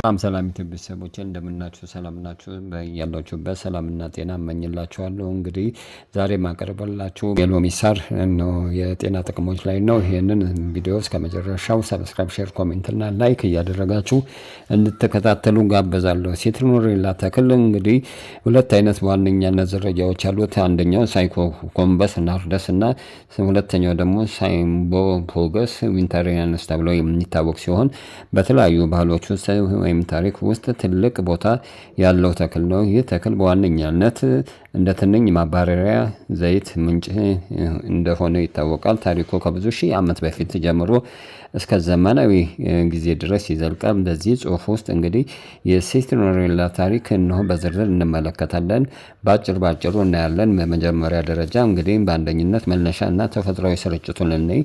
ሰላም ሰላም ኢትዮጵያ ቤተሰቦቼ እንደምናችሁ ሰላም ናችሁ? ያላችሁበት ሰላምና ጤና እመኝላችኋለሁ። እንግዲህ ዛሬ ማቀርብላችሁ የሎሚ ሳር ነው የጤና ጥቅሞች ላይ ነው። ይህንን ቪዲዮ እስከ መጨረሻው subscribe፣ share፣ comment እና like እያደረጋችሁ እንድትከታተሉ ጋበዛለሁ። Citronella ተክል እንግዲህ ሁለት አይነት ዋነኛነት ዝርያዎች አሉት። አንደኛው Cymbopogon nardus እና ሁለተኛው ደግሞ Cymbopogon winterianus ተብሎ የሚታወቅ ሲሆን በተለያዩ ባህሎች ውስጥ ወይም ታሪክ ውስጥ ትልቅ ቦታ ያለው ተክል ነው። ይህ ተክል በዋነኛነት እንደ ትንኝ ማባረሪያ ዘይት ምንጭ እንደሆነ ይታወቃል። ታሪኩ ከብዙ ሺህ ዓመት በፊት ጀምሮ እስከ ዘመናዊ ጊዜ ድረስ ይዘልቃል። በዚህ ጽሑፍ ውስጥ እንግዲህ የ citronella ታሪክ እነሆ በዝርዝር እንመለከታለን። በአጭር ባጭሩ እናያለን። በመጀመሪያ ደረጃ እንግዲህ በአንደኝነት መነሻ እና ተፈጥሯዊ ስርጭቱን እንይ።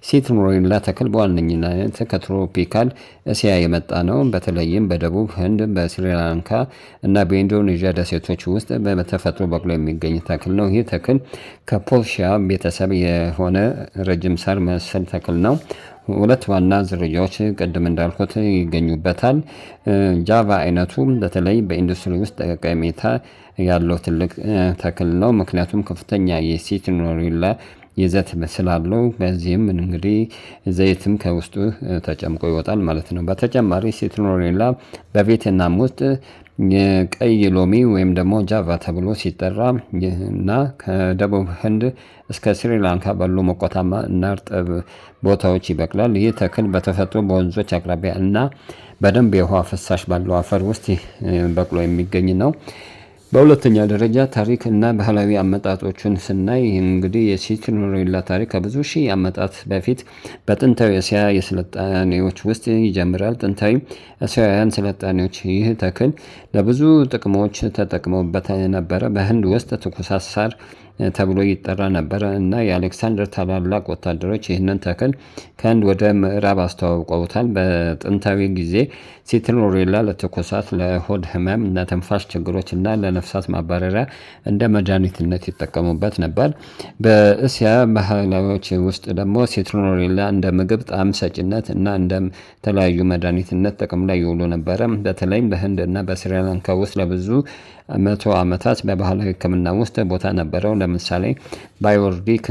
Citronella ተክል በዋነኝነት ከ tropical እስያ የመጣ ነው። በተለይም በደቡብ ህንድ፣ በስሪላንካ እና በኢንዶኔዥያ ደሴቶች ውስጥ በተፈጥሮ በቅሎ የሚገኝ ተክል ነው። ይህ ተክል ከ Poaceae ቤተሰብ የሆነ ረጅም ሳር መሰል ተክል ነው። ሁለት ዋና ዝርያዎች ቅድም እንዳልኩት ይገኙበታል። ጃቫ አይነቱ በተለይ በኢንዱስትሪ ውስጥ ጠቀሜታ ያለው ትልቅ ተክል ነው። ምክንያቱም ከፍተኛ የ citronella ይዘት ስላለው በዚህም እንግዲህ ዘይትም ከውስጡ ተጨምቆ ይወጣል ማለት ነው። በተጨማሪ citronella በቬትናም ውስጥ ቀይ ሎሚ ወይም ደግሞ ጃቫ ተብሎ ሲጠራ እና ከደቡብ ህንድ እስከ ስሪላንካ ባሉ ሞቃታማ እና እርጥብ ቦታዎች ይበቅላል። ይህ ተክል በተፈጥሮ በወንዞች አቅራቢያ እና በደንብ የውሃ ፍሳሽ ባለው አፈር ውስጥ በቅሎ የሚገኝ ነው። በሁለተኛ ደረጃ ታሪክ እና ባህላዊ አመጣጦቹን ስናይ እንግዲህ የ citronella ታሪክ ከብዙ ሺህ ዓመታት በፊት በጥንታዊ እስያ የስልጣኔዎች ውስጥ ይጀምራል። ጥንታዊ እስያውያን ስልጣኔዎች ይህ ተክል ለብዙ ጥቅሞች ተጠቅመውበት ነበረ። በህንድ ውስጥ ትኩሳት ሳር ተብሎ ይጠራ ነበረ እና የአሌክሳንደር ታላላቅ ወታደሮች ይህንን ተክል ከህንድ ወደ ምዕራብ አስተዋውቀውታል። በጥንታዊ ጊዜ citronella ለትኩሳት፣ ለሆድ ህመም፣ ለትንፋሽ ችግሮች እና ለነፍሳት ማባረሪያ እንደ መድኃኒትነት ይጠቀሙበት ነበር። በእስያ ባህላዊዎች ውስጥ ደግሞ citronella እንደ ምግብ ጣዕም ሰጭነት እና እንደ ተለያዩ መድኃኒትነት ጥቅም ላይ ይውሉ ነበረ። በተለይም በህንድ እና በስሪላንካ ውስጥ ለብዙ መቶ ዓመታት በባህላዊ ሕክምና ውስጥ ቦታ ነበረው። ለምሳሌ በ Ayurvedic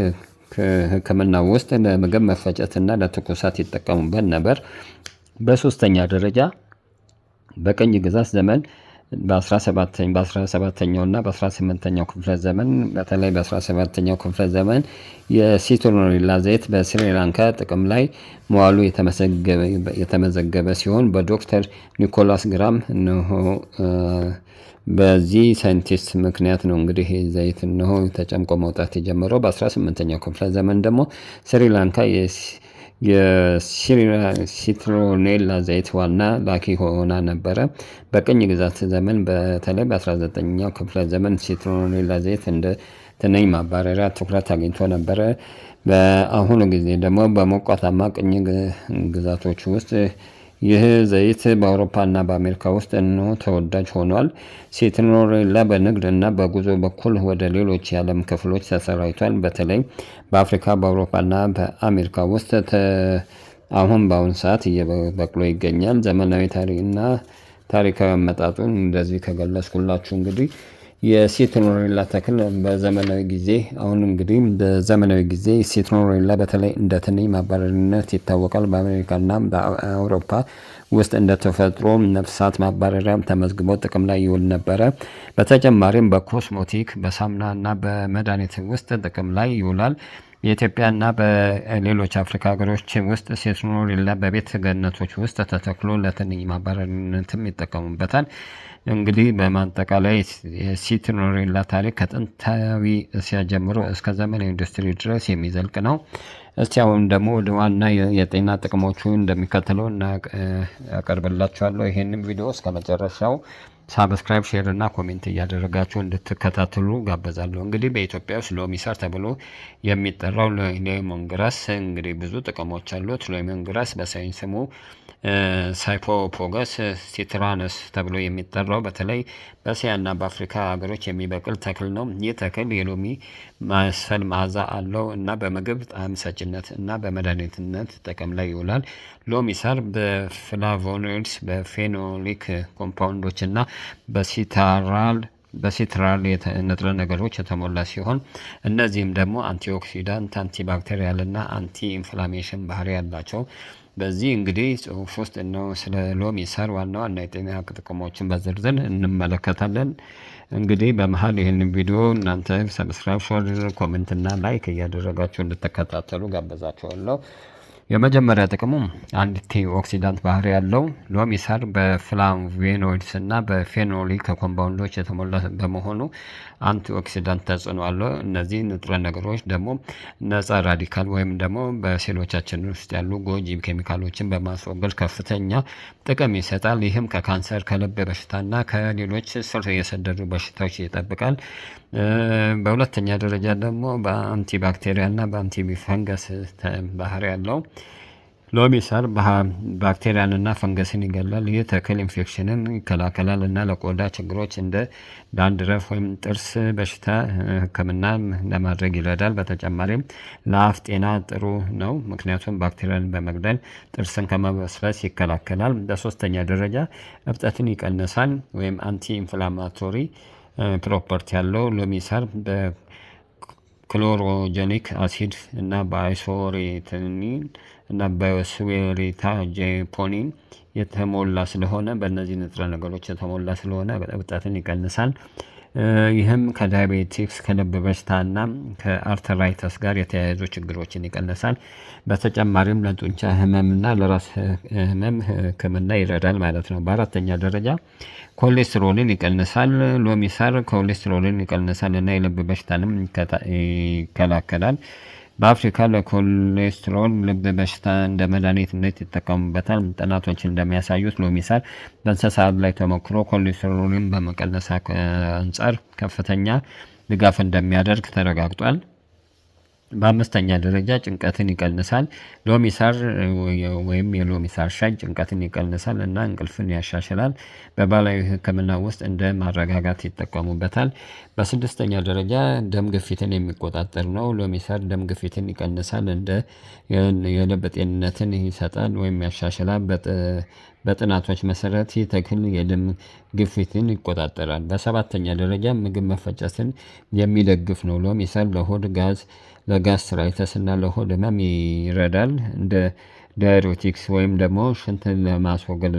ሕክምና ውስጥ ለምግብ መፈጨትና ለትኩሳት ይጠቀሙበት ነበር። በሶስተኛ ደረጃ በቅኝ ግዛት ዘመን በ17ኛው እና በ18ኛው ክፍለ ዘመን፣ በተለይ በ17ኛው ክፍለ ዘመን የ citronella ዘይት በስሪላንካ ጥቅም ላይ መዋሉ የተመዘገበ ሲሆን በዶክተር ኒኮላስ ግራም እነሆ በዚህ ሳይንቲስት ምክንያት ነው እንግዲህ ዘይት እነሆ ተጨምቆ መውጣት የጀመረው። በ18ኛው ክፍለ ዘመን ደግሞ ስሪላንካ የ citronella ዘይት ዋና ላኪ ሆና ነበረ። በቅኝ ግዛት ዘመን በተለይ በ19ኛው ክፍለ ዘመን citronella ዘይት እንደ ትንኝ ማባረሪያ ትኩረት አግኝቶ ነበረ። በአሁኑ ጊዜ ደግሞ በሞቃታማ ቅኝ ግዛቶች ውስጥ ይህ ዘይት በአውሮፓና በአሜሪካ ውስጥ እነሆ ተወዳጅ ሆኗል። Citronella በንግድ እና በጉዞ በኩል ወደ ሌሎች የዓለም ክፍሎች ተሰራጭቷል። በተለይ በአፍሪካ፣ በአውሮፓና በአሜሪካ ውስጥ አሁን በአሁን ሰዓት እየበቅሎ ይገኛል። ዘመናዊ ታሪክና ታሪካዊ አመጣጡን እንደዚህ ከገለጽኩላችሁ እንግዲህ የ citronella ተክል በዘመናዊ ጊዜ አሁን እንግዲህ በዘመናዊ ጊዜ citronella በተለይ እንደ ትንኝ ማባረሪነት ይታወቃል። በአሜሪካና በአውሮፓ ውስጥ እንደ ተፈጥሮ ነፍሳት ማባረሪያ ተመዝግቦ ጥቅም ላይ ይውል ነበረ። በተጨማሪም በ cosmetic፣ በሳሙና እና በመድኃኒት ውስጥ ጥቅም ላይ ይውላል። የኢትዮጵያና በሌሎች አፍሪካ ሀገሮች ውስጥ citronella በቤት ገነቶች ውስጥ ተተክሎ ለትንኝ ማባረሪነትም ይጠቀሙበታል። እንግዲህ በማጠቃለያ የ citronella ታሪክ ከጥንታዊ እስያ ጀምሮ እስከ ዘመናዊ ኢንዱስትሪ ድረስ የሚዘልቅ ነው። እስቲ አሁን ደግሞ ወደ ዋና የጤና ጥቅሞቹ እንደሚከተለው አቀርብላችኋለሁ። ይሄንን ቪዲዮ እስከ መጨረሻው subscribe፣ share እና comment እያደረጋችሁ እንድትከታተሉ ጋበዛለሁ። እንግዲህ በኢትዮጵያ ውስጥ ሎሚ ሳር ተብሎ የሚጠራው lemon grass እንግዲህ ብዙ ጥቅሞች አሉት። Lemon grass በሳይንስ ስሙ Cypripedium citrinus ተብሎ የሚጠራው በተለይ በእስያና በአፍሪካ ሀገሮች የሚበቅል ተክል ነው። ይህ ተክል የሎሚ መሰል መዓዛ አለው እና በምግብ ጣዕም ሰጭነት እና በመድኃኒትነት ጥቅም ላይ ይውላል። ሎሚ ሳር በ flavonoids፣ በ phenolic compound ኦች እና በ citral ንጥረ ነገሮች የተሞላ ሲሆን እነዚህም ደግሞ antioxidant፣ antibacterial እና anti inflammation ባህሪ ያላቸው። በዚህ እንግዲህ ጽሁፍ ውስጥ ነው ስለ ሎሚ ሳር ዋና ዋና የጤና ጥቅሞችን በዝርዝር እንመለከታለን። እንግዲህ በመሀል ይህንን ቪዲዮ እናንተ subscribe፣ share፣ comment እና like እያደረጋችሁ እንድትከታተሉ ጋበዛችኋለሁ። የመጀመሪያ ጥቅሙ antioxidant ባህሪ ያለው ሎሚ ሳር በ flavonoids እና በ phenolic compound ኦች የተሞላ በመሆኑ antioxidant ተጽዕኖ አለው። እነዚህ ንጥረ ነገሮች ደግሞ ነፃ radical ወይም ደግሞ በሴሎቻችን ውስጥ ያሉ ጎጂ ኬሚካሎችን በማስወገድ ከፍተኛ ጥቅም ይሰጣል። ይህም ከካንሰር፣ ከልብ በሽታና ከሌሎች ስር የሰደዱ በሽታዎች ይጠብቃል። በሁለተኛ ደረጃ ደግሞ በ antibacterial እና በ anti fungus ባህሪ ያለው ሎሚ ሳር ባክቴሪያንና ፈንገስን ይገላል። ይህ ተክል ኢንፌክሽንን ይከላከላል እና ለቆዳ ችግሮች እንደ dandruff ወይም ጥርስ በሽታ ሕክምና ለማድረግ ይረዳል። በተጨማሪም ለአፍ ጤና ጥሩ ነው፣ ምክንያቱም ባክቴሪያን በመግደል ጥርስን ከመበስበስ ይከላከላል። በሶስተኛ ደረጃ እብጠትን ይቀንሳል ወይም anti inflammatory property ያለው ሎሚ ሳር በ chlorogenic acid እና በ isoretinine እና በ swinaritageponin የተሞላ ስለሆነ፣ በእነዚህ ንጥረ ነገሮች የተሞላ ስለሆነ እብጠትን ይቀንሳል። ይህም ከ diabetics፣ ከልብ በሽታና ከ arthritis ጋር የተያያዙ ችግሮችን ይቀንሳል። በተጨማሪም ለጡንቻ ህመምና ለራስ ህመም ህክምና ይረዳል ማለት ነው። በአራተኛ ደረጃ ኮሌስትሮልን ይቀንሳል። ሎሚ ሳር ኮሌስትሮልን ይቀንሳል እና የልብ በሽታንም ይከላከላል። በአፍሪካ ለኮሌስትሮል ልብ በሽታ እንደ መድኃኒትነት ይጠቀሙበታል። ጥናቶች እንደሚያሳዩት ሎሚ ሳር በእንስሳት ላይ ተሞክሮ ኮሌስትሮልን በመቀነስ አንጻር ከፍተኛ ድጋፍ እንደሚያደርግ ተረጋግጧል። በአምስተኛ ደረጃ ጭንቀትን ይቀንሳል። ሎሚ ሳር ወይም የሎሚ ሳር ሻይ ጭንቀትን ይቀንሳል እና እንቅልፍን ያሻሽላል። በባህላዊ ሕክምና ውስጥ እንደ ማረጋጋት ይጠቀሙበታል። በስድስተኛ ደረጃ ደም ግፊትን የሚቆጣጠር ነው። ሎሚ ሳር ደም ግፊትን ይቀንሳል፣ እንደ የልብ ጤንነትን ይሰጣል ወይም ያሻሽላል። በጥናቶች መሰረት ይህ ተክል የደም ግፊትን ይቆጣጠራል። በሰባተኛ ደረጃ ምግብ መፈጨትን የሚደግፍ ነው። ሎሚ ሳር ለሆድ ጋዝ፣ ለ gastritis እና ለሆድ ህመም ይረዳል። እንደ diuretics ወይም ደግሞ ሽንትን ለማስወገድ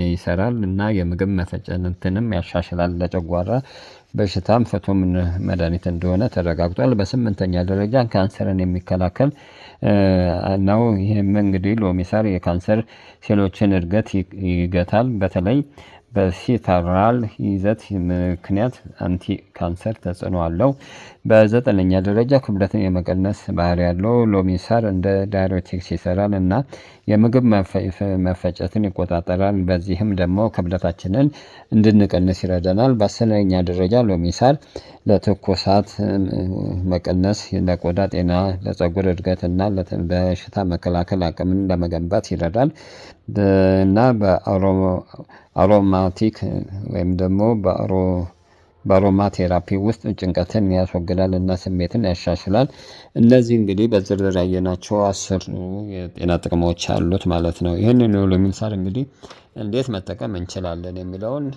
ይሰራል እና የምግብ መፈጨትንም ያሻሽላል። ለጨጓራ በሽታም ፍቱን መድኃኒት እንደሆነ ተረጋግጧል። በስምንተኛ ደረጃ ካንሰርን የሚከላከል ነው። ይህም እንግዲህ ሎሚ ሳር የካንሰር ሴሎችን እድገት ይገታል። በተለይ በ citral ይዘት ምክንያት anti cancer ተጽዕኖ አለው። በዘጠነኛ ደረጃ ክብደትን የመቀነስ ባህሪ ያለው ሎሚ ሳር እንደ diuretics ይሰራል እና የምግብ መፈጨትን ይቆጣጠራል። በዚህም ደግሞ ክብደታችንን እንድንቀንስ ይረዳናል። በ10ኛ ደረጃ ሎሚ ሳር ለትኩሳት መቀነስ፣ ለቆዳ ጤና፣ ለፀጉር እድገት እና በሽታ መከላከል አቅምን ለመገንባት ይረዳል እና በ aromatic ወይም ደግሞ በ aromatherapy ውስጥ ጭንቀትን ያስወግዳል እና ስሜትን ያሻሽላል። እነዚህ እንግዲህ በዝርዝር ያየናቸው 10 የጤና ጥቅሞች አሉት ማለት ነው። ይህንን የሎሚ ሳር እንግዲህ እንዴት መጠቀም እንችላለን የሚለውን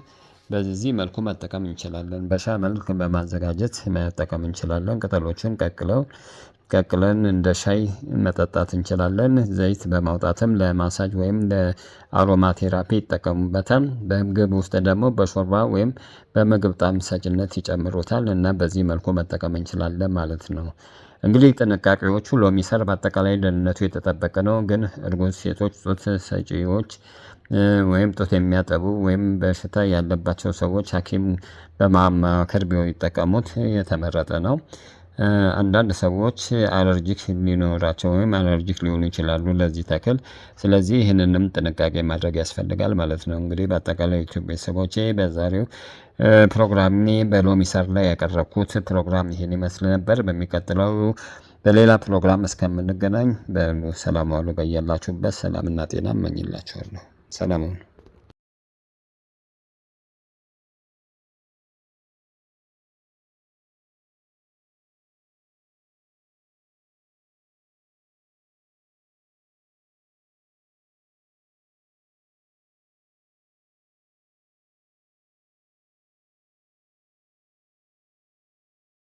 በዚህ መልኩ መጠቀም እንችላለን። በሻይ መልክ በማዘጋጀት መጠቀም እንችላለን። ቅጠሎችን ቀቅለን እንደ ሻይ መጠጣት እንችላለን። ዘይት በማውጣትም ለማሳጅ ወይም ለ aromatherapy ይጠቀሙበታል። በምግብ ውስጥ ደግሞ በሾርባ ወይም በምግብ ጣዕም ሰጭነት ይጨምሩታል እና በዚህ መልኩ መጠቀም እንችላለን ማለት ነው። እንግዲህ ጥንቃቄዎቹ ሎሚ ሳር በአጠቃላይ ደህንነቱ የተጠበቀ ነው። ግን እርጉዝ ሴቶች፣ ጡት ሰጪዎች ወይም ጡት የሚያጠቡ ወይም በሽታ ያለባቸው ሰዎች ሐኪም በማማከር ቢጠቀሙት የተመረጠ ነው። አንዳንድ ሰዎች allergic ሊኖራቸው ወይም allergic ሊሆኑ ይችላሉ ለዚህ ተክል። ስለዚህ ይህንንም ጥንቃቄ ማድረግ ያስፈልጋል ማለት ነው። እንግዲህ በአጠቃላይ ዩቲዩብ ቤተሰቦቼ በዛሬው ፕሮግራሜ በሎሚ ሳር ላይ ያቀረብኩት ፕሮግራም ይህን ይመስል ነበር። በሚቀጥለው በሌላ ፕሮግራም እስከምንገናኝ በሰላም ዋሉ። በያላችሁበት ሰላምና ጤና እመኝላችኋለሁ። ሰላም ሁኑ።